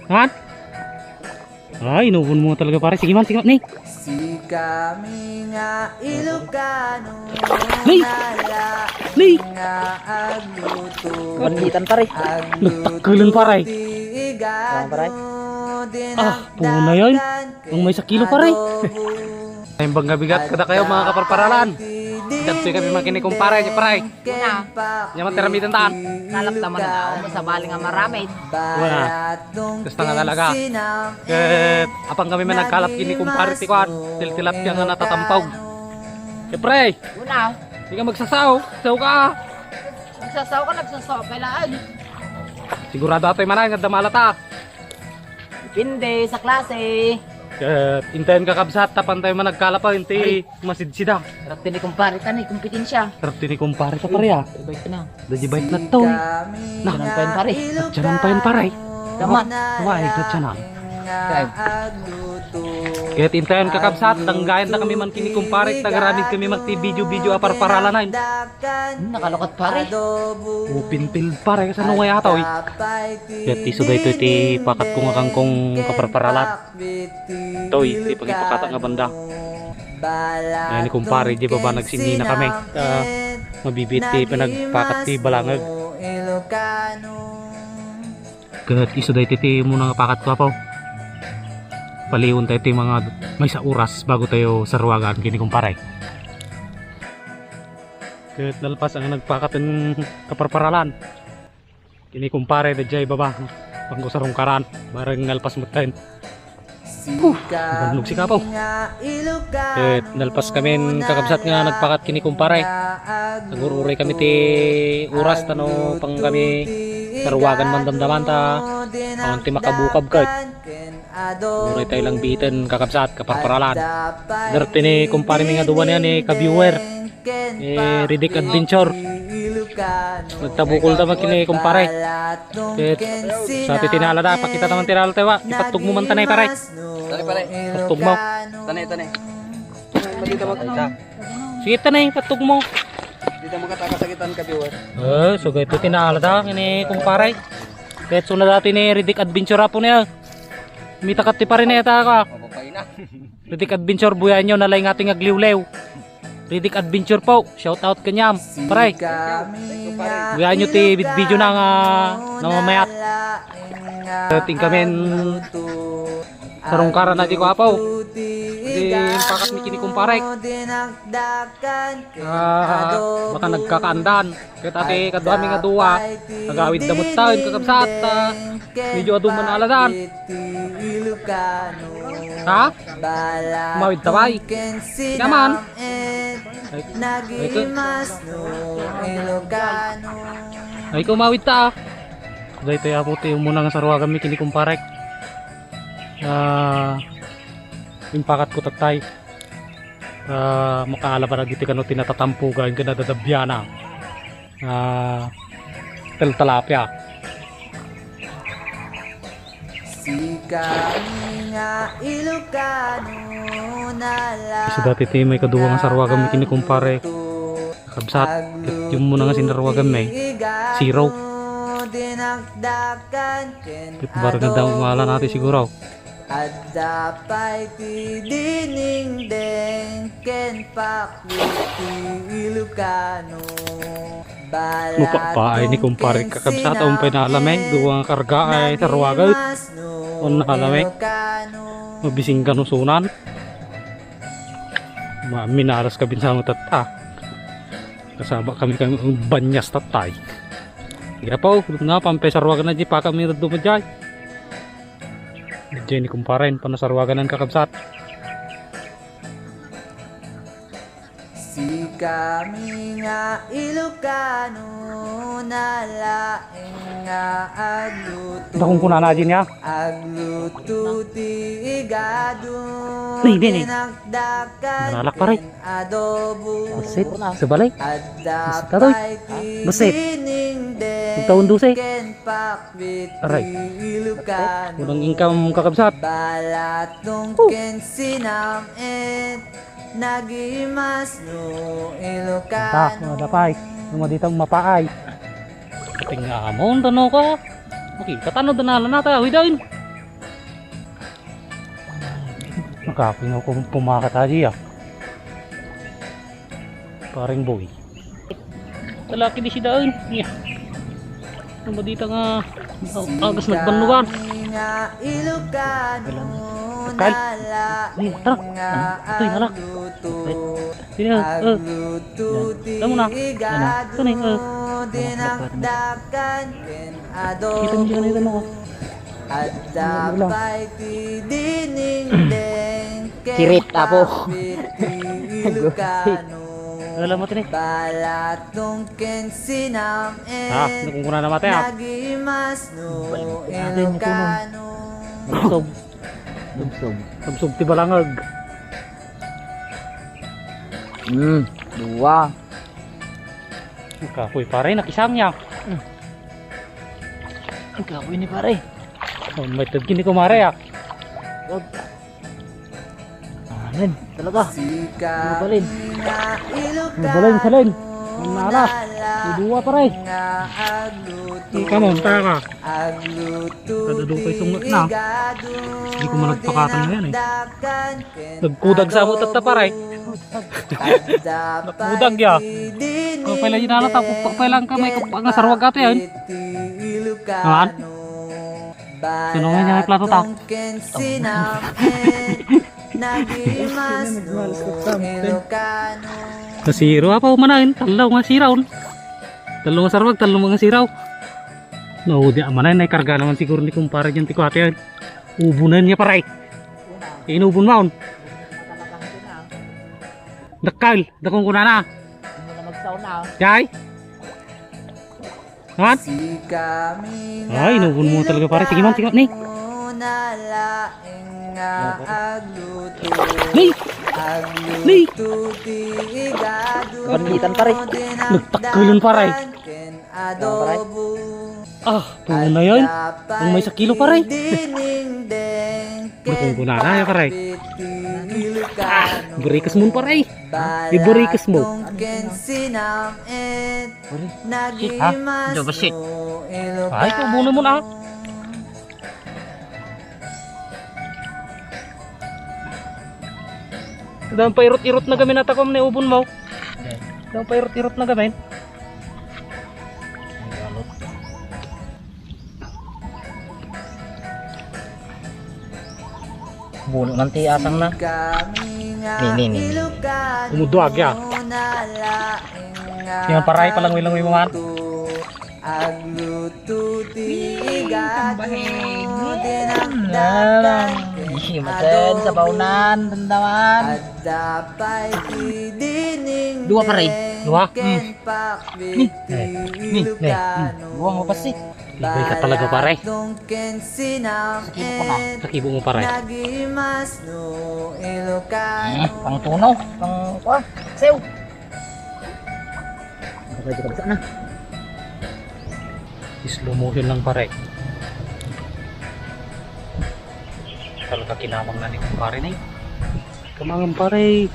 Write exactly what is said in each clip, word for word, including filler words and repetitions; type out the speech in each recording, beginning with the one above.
Naman? Ay, inubon mo talaga, pare. Sige man, sige man. Ni. Si kami nga Ilocano. Ni. Ni. Nga agluto. Banditan, pare. Nagtakkulan, pare. Tama, pare. Ah, puna yan. Ang may sakilo, pare. Ay, bang gabigat kada kayo, mga kaparparalan. Dagsoy kami makini kumpare, pare. Una. Yaman tiramitan taan. Kalap naman na ako, masabali nga maramid. Wala. Gusto nga talaga. Ket apang kami man nagkalap kini kumpare ti kuan, tiltilapia nga natatampaw. Siyempre, una. Di ka magsasao, sao ka. Magsasao ka, nagsasao, kailangan. Sigurado atoy manay, nga damala ta. Depende sa klase. Ket intayon kakabsat, tapantay man nagkalapa, inti masidsida. Harap ni kumpare ta ni kompetensya. Harap ni kumpare ta, pare, ah. Ibay ka na. Dadi bait na to, eh. Na. Diyan ang payan, pare. Diyan ang payan, pare. Tama. Wa, eh, diyan na. Kaya. Ket intayon kakabsat, danggayan na kami man kini kumpare, tagaramid kami man ti video-video a parparalanan. Hmm, nakalukat, pare. Upin pil, pare, kasano nga yata, oy? Ket isu daytoy ti pakat ko nga kangkong kaparparalan. Toy, ti pangipakata nga banda. Ayan ni kumpare, di ba ba nagsinina kami? Ah, mabibit ti pinagpakat ti balangag. Ket isu daytoy ti umuna nga pakat ko, apo. Paliwon tayo ti mga maysa oras bago tayo saruagan kini kumpare. Ket nalpas ang nagpakat ti kaparparalan. Kini kumpare, daydiay baba. Panggo sarungkaran. Bareng nalpas metten. Huh, bannog si kapaw. Ket nalpas kamin kakabsat nga nagpakat kini kumpare. Nagur-uray kami ti oras tano pang kami naruwagan man damdaman ta awan ti makabukab ket. Uray tayo lang biten kakabsat, kaparparalan. Darte ni kumpare mi nga duwa niya ni ka-viewer. Eh, Riddick Adventure. Nagtabukol ta man kini kumpare. Ket sa ti tinala da, pakita naman tinala tayo, wa. Ipatog mo man tanay, pare. Tani, pare. Patog mo. Tani, tani. Pati ta mag- Sige, tanay, patog mo. Di ta makataka sa kitan ka, viewer. Eh, so gaito tinala da, kini kumpare. Ket suna dati ni Riddick Adventure apo niya. Mitakat ti pare niya ta ka. Mapapay na. Riddick Adventure, buyaen nyo, nalay nga ti nga agliwliw. Riddick Adventure po, shout out kanyam. Pare, buyaen nyo ti vid-, video na nga namamayat. Ting kamin sarungkaran na di ko apaw. Di pakat mi kini kumpare. Ah, baka nagkakaandan. Ket ati kaduami nga duwa, nagawid da met tayo, kakabsat, ah, medyo adu man aladan. Ha? Mawid ta bay. Kaman. Ay, ay, ko. Ay, ko mawid ta, ah. Daytoy apo ti umuna nga saruagan mi kini kumparek. Ah, impakat ko tatay. Ah, makaalaba dagiti kano ti natatampugan ken nadadabiana. Ah, tel-, tilapia. Sika nga Ilocano, nala- Isu dati ti may kaduwa nga sarwagan mi kini kumpare. Kabsat, ket yum mo na nga sinarwagan mi. Zero. Ket bareng nga daw maala nati siguro. Adda pay ti dinengdeng ken pakwit ti Ilocano. Mapapaay ni kumpare kakabsat, awan pay naalameng, duwa nga karga ay sarwagan. Awan naalameng. Mabising kanusunan. Ma-, minalas ka binsa mo tatta. Kasaba kami kang banyas tatay. Ira pa, oh, na, pampay sarwagan na di pa kami dumadjay. Jenny kumparen, panasarwaganan kakabsat. Sikami nga Ilocano, nalaeng nga agluto. Dakong kunana, Jin, ya? Agluto ti igado. Ni, ni, ni. Tinakdakan. Nanalak, pare. Adobo. Basit. Sa balay. Basit, aroy. Basit. Ken Taon dose. Aray. Unang income, kakabsat. Balatong ken sinam-et. Nagimas no Ilocano. Ta, mga dapay. Yung mga dito mapaay. Ating nga amon, tano ka. Okay, katano danala na ta, awidain. Nakapino ko pumakat aja, ah. Paring boy. Talaki di si Daun. Yeah. Ano ba dito nga, oh, agas nagbannugan? Kal? Ni, tara. Ano? Ito yung halak. Sino? Oh. Yan. Tama na. Ano? Ito na yung, oh. Kita mo dyan, ito na, oh. Ano, wala. Kirit, apo. Wala mo, tini. Ah, nagkungkuna na mati, ah. Balik natin yung kuno. Lubsob. Lubsob. Lubsob ti balangag. Hmm, dua. Ang kapoy, pare, nakisang niya. Hmm. Ang kapoy ni pare. Oh, may tagkin ni kumare, ah. Wag. Anin, talaga. Mabalin. Mabalin, salin. Ang nala. May duwa, pare. Ikaw mo, tara. Kadado pa yung sungot na. Hindi ko malagpakatan na yan, eh. Nagkudag sa mo tatta, pare. Nagkudag, ya. Kapay lang yun, ano, tapos kapay lang ka, may kapag nga sarwag ato yan. Naman? Sino nga niya may plato ta? Nasiro apa manain? Tallo nga siraw. Tallo nga sarwag, tallo nga siraw. No, di amanay, naikarga naman siguro ni kumpare dyan ti kuwate yan. Ubunan niya, pare. Inubon maon. Dakkel, dakong kunana. Hindi na magsaw na. Jay? Naman? Ay, inubon mo talaga, pare. Sige man, sige man, ni. Ni! Ni! Banditan, pare. Nagtakkelon, pare. Ah, puno na yun. Ang may sakilo, pare. Dukong ko na, na, pare. Ah, burikas mo, pare. Iburikas mo. Pare, shit, ha? Diyo ba, shit? Ay, kubuno mo na. Daan pa irot-irot na gamin atakom ni ubon mo. Daan pa irot-irot na gamin. Bulo man ti asang na. Ni, ni, ni, ni. Kumuduag ya. Yan, paray, palangoy-langoy mo man. Agluto ti igado, dinakdakan ken adobo. Isi masen, sabawnan, dandaman. Adda pay ti dinengdeng. Dua, pare. Dua? Hmm. Ken pakbit ti Ilocano. Dua mo pasi. Tibay ka talaga, pare. Ken sinam-en. Sa kibo mo, pare. Nagimas no Ilocano. Hmm, pang tunaw, pang, ah, sew. Nakakita ka na. Slow motion lang, pare. Talaga kinamang na ni kumpare ni. Kamangan, pare.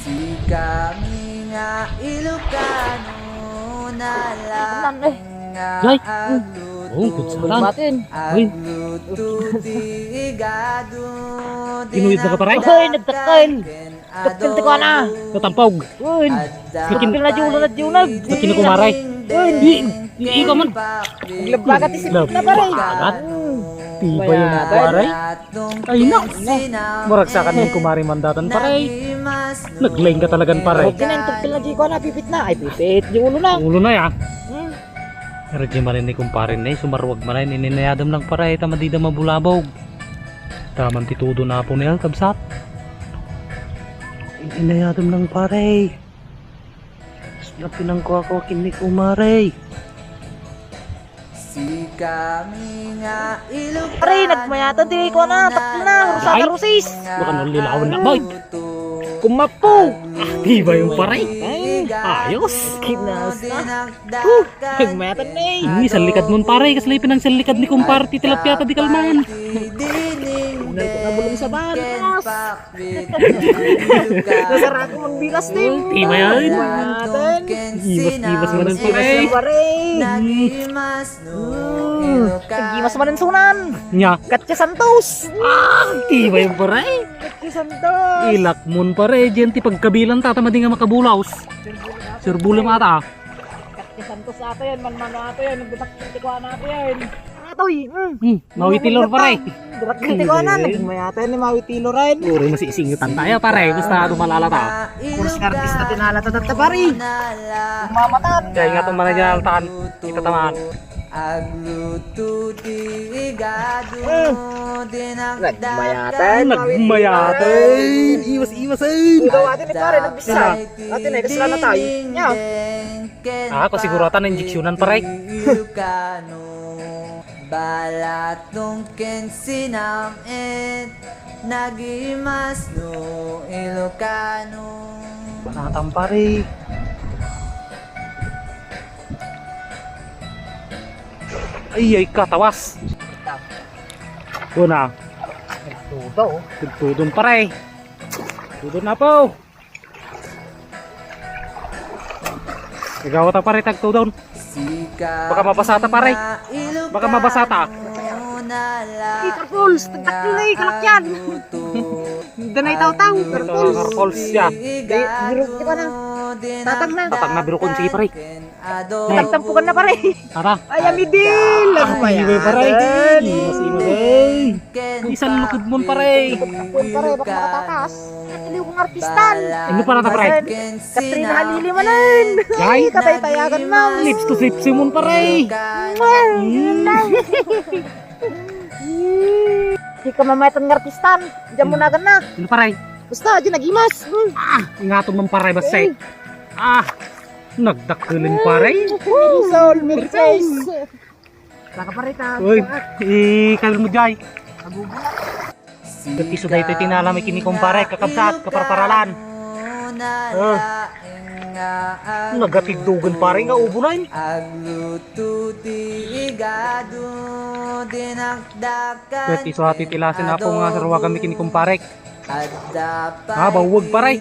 Si kami nga Ilocano na lang. Yay! Oh, good sa lang. Uy. Agluto ti igado. Inuwid na ka, pare? Hoy, nagtakal. Takil ti kuana. Natampog. Uy. Takil na diulo na diunag. Takil ni kumare. Uy. Di, di, ikaw man. Naglabagat isip na, pare. Naglabagat. Tibay yung pare. Ay, na. Murag sa kanin kumare mandatan, pare. Naglaing ka talagan, pare. Tinentog pila di kuana, pipit na. Ay, pipit, diulo na. Ulo na, ya. Hmm. Pero di manen ni kumpare ni, sumarwag manen, ininayadam lang, pare, ta madida mabulabog. Taman ti tudo na po niya, kabsat. Inayadam lang, pare. Na pinangkuha ko kini kumare. Si kami nga Ilocano. Pare, nagmayatan ti kuana, takil na, Rosana Rosis. Baka nalilawan na, boy. Kumapo. Ah, di ba yung pare? Ay, ayos. Kinasa. Uh, nagmayatan na eh. Ini, salikad mo, pare. Kasi pinang salikad ni kumpare, ti tilapia ta di kalman. Nabulong sa Paras! Nasarako magbilas, Tim. Tibay, ay. Natin. Iwas-iwas man ang Iwas pare. Lang, pare. Hmm. Iwas man ang sunan. Nya. Katya Santos. Ah, tibay, pare. Katya Santos. Ilak mon, pare. Diyan ti pagkabilan tata madi nga makabulaos. Sir Bulem ata. Katya Santos ata yan, manmano ata yan, nagdadak yung tikuan ata yan. Atoy, mm. Hmm, mawiti lor, pare. Dadak yung tikuan na, nagmayata yan, mawiti lor, ay. Puro masisingitan tayo, pare. Basta dumalala ta. Puros nga artista tinala ta, ta, pare. Umamatan. Kaya nga itong managyan altaan, kita tamaan. Agluto ti igado, dinakdakan. Nagmayatan. Nagmayatan. Iwas-iwasan. Ikaw, ate ni pare, nagbisa. Ate na, kasla na tayo. Nya. Ah, ako siguro ata na injeksyonan, pare. Ilocano, balatong ken sinam-it, nagimas no Ilocano. Banatan, pare. Ay, ay, katawas. Una. Tudo. Tudon, pare. Tudon na po. Ikaw ta, pare, tagtudon. Baka mabasa ta, pare. Baka mabasa ta. Hey, Carpols, tagtakil na eh, kalakyan. Danay taw-taw, Carpols. Carpols, ya. Di, birok, di ba na? Tatang na. Tatang na, birokon, sige, pare. Tagtampukan na, pare. Tara. Ay, amidil. Ah, pare. Iwas, iwas, eh. Isan lukod mon, pare. Pare, baka makatakas. Nakaliw kong artistan. Ano para ta, pare? Katrina Halili manen. Ay, katay-tayagan, ma'am. Lips to lips mon, pare. Di ka mamayatan nga artistan. Diyan mo nagan na. Ano, pare? Basta, diyan nagimas. Hmm. Ah, ingaton man, pare, basta. Eh. Ah, nagdakkelin, pare. Woo! Soul, Mercedes. Saka pare ka. Uy, ikawil mo, Jay. Agugulat. Ket isu daytoy ti naalami ken ni kumpare, kakabsat, kaparparalan. Ah. Nagatiddogen, pare, nga ubo na, eh. Agluto ti igado, dinakdakan. Ket isu daytoy ti lasin, Apo, nga saruaganmi ken ni kumpare. Ah, bawweg, pare.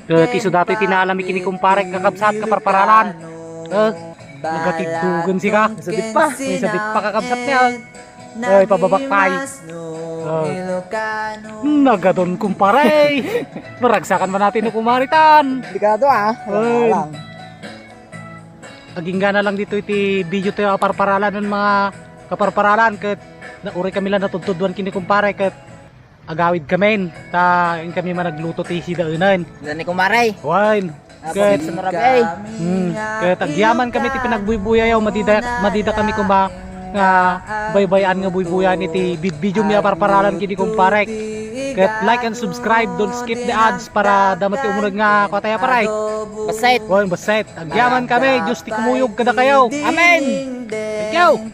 Ket isu daytoy ti naalami ken ni kumpare, kakabsat, kaparparalan. Eh, nagatiddogen sika. Sabit pa. Ay, sabit pa, kakabsat niya. Ay, pababak pa, ay. Oh. Nagadon, kumpare. Maragsakan man natin no kumaritan. Delikado, ah. Ay. Wala lang. Agingga na lang dito iti video tayo, kaparparalan, ng mga kaparparalan, ket na, uray kami lang natudtuduan ken ni kumpare, ket agawid kami, ta, in kami managluto ti sidaenan. Dani kumare. Wine. Ket, hmm, ket agyaman kami ti pinagbuybuyayo, madida, madida kami kuma nga baybay-an nga buybuyan iti bid-, video mi a parparalan ken ni kumparek. Ket like and subscribe, don't skip the ads para damo ti umuneg nga kuatayo, pare. Basset. Wine, basset. Agyaman kami, Dios ti kumuyog kadakayo. Amen. Thank you.